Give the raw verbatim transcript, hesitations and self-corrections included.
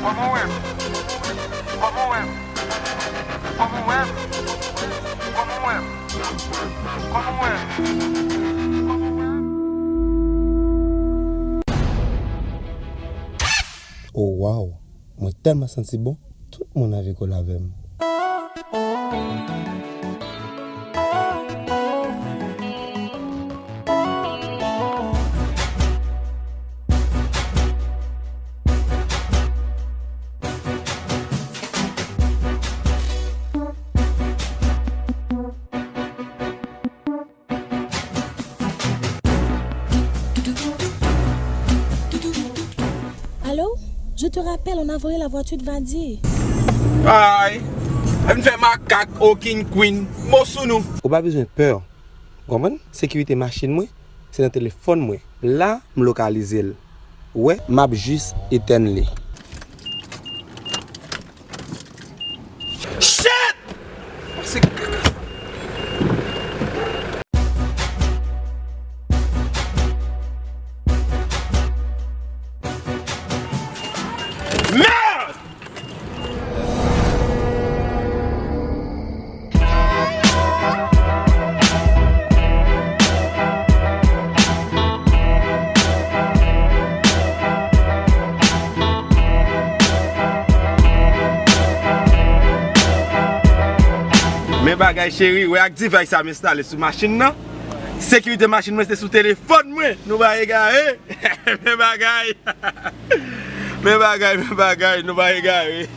Kòman w wè m? Kòman w wè m? Kòman w wè m? Kòman w wè m? Kòman w wè m? Kòman w wè m? Oh, wow! Mwen tèlman santi bon, tout moun anvi kole avè m. Allô? Je te rappelle, on a volé la voiture de Vadi. Ay, pa vin fè makak, o King Queen. Mo sou nou. Ou pa bezwen pè. Ou konprann? Sekirite machin mwen, se nan telefòn mwen. La, m lokalize l. Ou wè, m ap jis etèn li. Shit! Pase kaka. Merde! Men bagay cheri, wè ak device sa m enstale sou machin nan. Sekirite machin mwen se sou telefòn mwen. Nou pa egare. Men bagay. Men bagay, men bagay, nou pa egare.